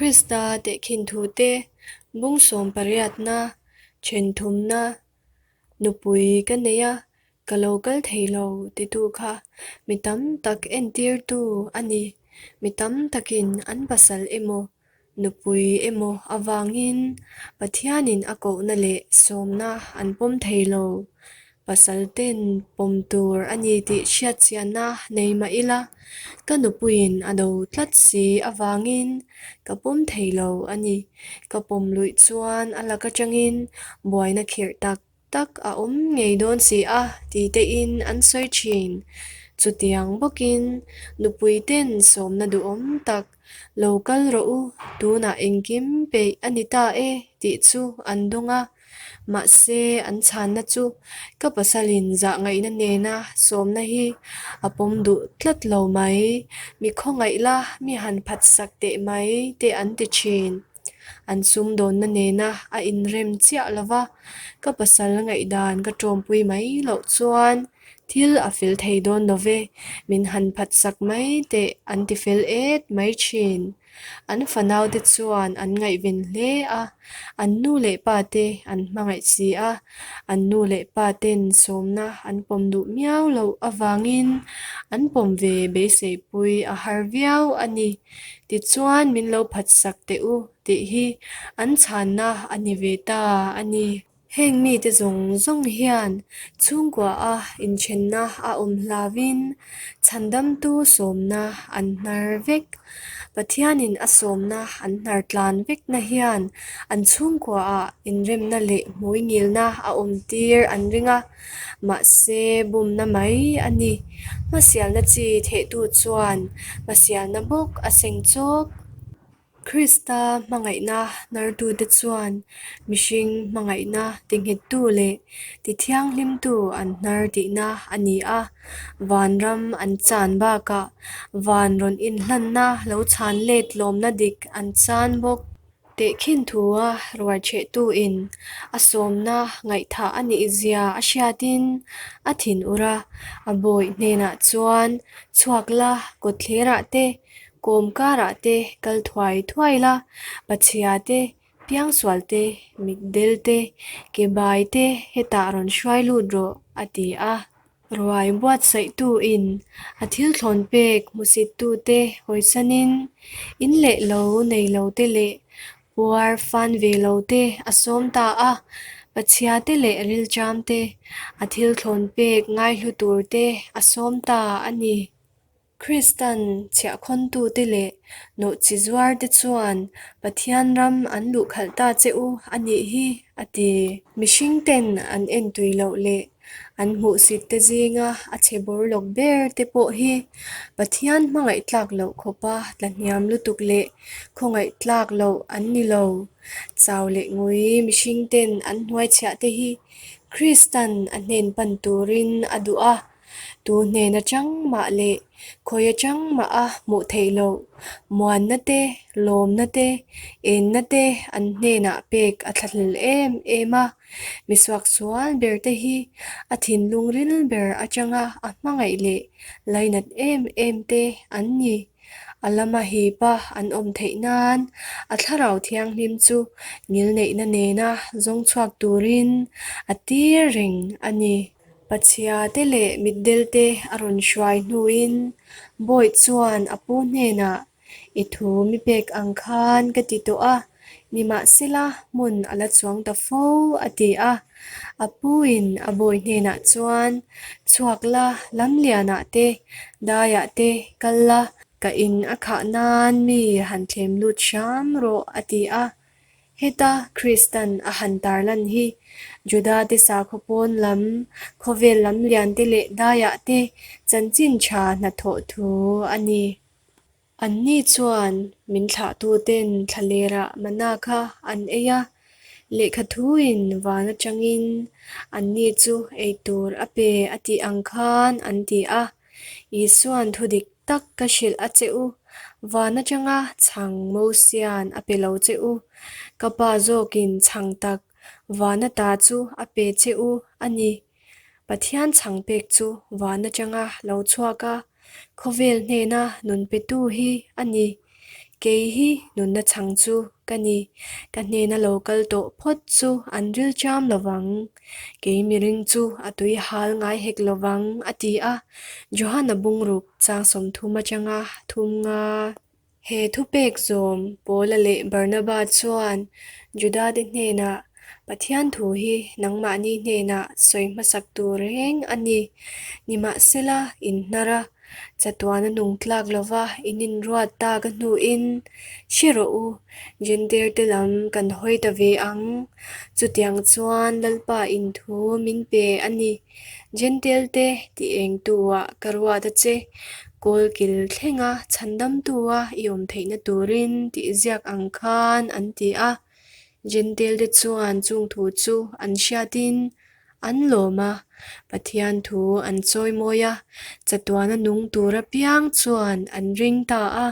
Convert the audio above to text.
Krista tehkhin thute bung sawm pariatna, then thumna, nupui ka nei a, ka lo kal thei lo titu kha mi tam tak entirtu a ni. Mi tam takin an pasal emaw, nupui emaw avangin Pathianin a kohna leh sawmna an pawm thei lo. Pasal ten pawm tur a ni tih hriatchianna nei mah ila, ka nupuiin a do tlat si avangin ka pawm thei lo a ni. Ka pawm luih chuan a lak atangin buaina khirh tak tak a awm ngei dawn si a ti tein an sawi thin. Chutiang bawkin nupui ten sawmna duhawm tak lo kal rawh u, tunah engkim peih a ni ta e tih chu an dawng a. Mahse an chhanna chu ka pasalin zah ngaihna nena sawmna hi a pawm duh tlat lo mai, mi khawngaih la mi han phatsak teh mai te an ti thin. An sumdawnna nena a inrem chiah lo va, ka pasal ngaihdan ka tawmpui mai loh chuan thil a fel thei dawn lo ve, min han phatsak mai teh an ti fel et mai thin. An fanaute chuan an ngaihven hle a, an nu leh pa te an hmangaih si a, an nu leh pa ten sawmna an pawm duh miau loh avangin an pawm ve beiseipui a har viau a ni. Tichuan min lo phatsak teh u tih hi an chhanna a ni ve ta a ni. Heng mite zawng zawng hian chhungkua a inthenna a awm hlauvin chhandamtu sawmna an hnar vek. Pathianin a sawmna an hnar tlan vekna hian an chhungkuaah inremna leh hmuingilna a awm tir an ring a, mahse bumna mai a ni. Hmasialna chi thehtu chuan hmasialna bawk a seng chawk. Krista hmangaihna hnartute chuan mihring hmangaihna tinghettu leh tithianghlimtu an hnar tihna a ni a. Vanram an chan bakah van rawn inhlanna lo chhan let tlawmna dik an chan bawk. Tehkhin thua ruaichehtuin a sawmna ngaihthah a nih zia a hriatin a thin ur a, a bawih hnenah chuan chhuak la kawtthlerah te Kawm karah te kal thuai thuai la, pachhia te, piangsual te, mitdel te, ke bai te hetah rawn hruai lut rawh, a ti a. Ruai buatsaihtuin a thil thlawn pek hmusittute hawisanin in leh lo nei lo te leh puar fan ve lo te a sawm ta a, pachhia te leh rilṭam te a thil thlawn pek ngaihlu tur te a sawm ta a ni. Kristan chhiahkhawntute leh nawhchi zuarte chuan Pathian ram an luhkhalh ta che u a nih hi, a ti. Mihringten an entui loh leh an hmuhsitte zinga a chhe bawr lawk ber te pawh hi Pathian hmangaih tlak loh khawpa tlahniam lutuk leh khawngaih tlak loh an ni lo. Chau leh ngui mihringten an hnuaichhiahte hi Kristan a hnen pan turin a duh a. Tu hnen atang mah leh khawi atang mah a hmuh theih loh, muanna te, lawmna te, enna te an hnenah pek a thlahlel em em a. Misuaksual ber te hi a thinlung ril ber atanga a hmangaih leh lainat em em te an ni. A lama hipa an awm theih nan a thlarau thianghlim chu ngilneihna nena zawng chhuak turin a tir reng a ni. Pachhia te leh mitdel te a rawn hruai hnuin Bawih chuan a pu hnenah, I thu mi pek ang khan ka ti tawh a, nimahsela hmun a la chuang ta fo, a ti a. A puin a bawi hnenah chuan, Chhuak la, lamlianah te, daiah te kal la, ka in a khah nan mi han thlem lut hram rawh, a ti a. Heta Kristan a han tarlan hi Judate sakhaw pawn lam, khawvel lam liante leh daiah te chanchin tha hnathawh thu a ni. Anni chuan min thlahtuten thlalerah mana kha an ei a, lehkha thuin van atangin anni chu ei tur a pe a tih ang khan an ti a. Isuan thudik tak ka hrilh a che u, van atanga chhang Mosian a pe lo che u, ka pa zawkin chhang tak van ata chu a pe che u a ni. Pathian chhang pek chu van atanga lo chhuak a, khawvel hnena nun petu hi a ni. Kei hi nunna chhang chu ka ni, ka hnena lo kal tawh phawt chu an rilṭam lo vang. Kei miring chu a tui hal ngai hek lo vang, a ti a. Johana bungruk chang 30 atanga thum nga. He thupek zawm Paula leh Barnaba chuan Judate hnenah, Pathian thu hi nangmahni hnenah sawi hmasak tur reng a ni. Nimahsela, in hnar a, chatuana nung tlak lova in inruat tak a hnuin, Hre rawh u, Jentail-te lam kan hawi ta ve ang. Chutiang chuan Lalpa in thu min pe a ni. Jentail-te tih engtu-ah ka ruat a che, kawlkil thlenga chhandamtu-a i awm theihna turin tih ziak ang khan an ti a. Jentail-te chuan chung thu chu an hriatin an lawm a, Pathian thu an chawimawi a, chatuana nung tur apiang chuan an ring ta a.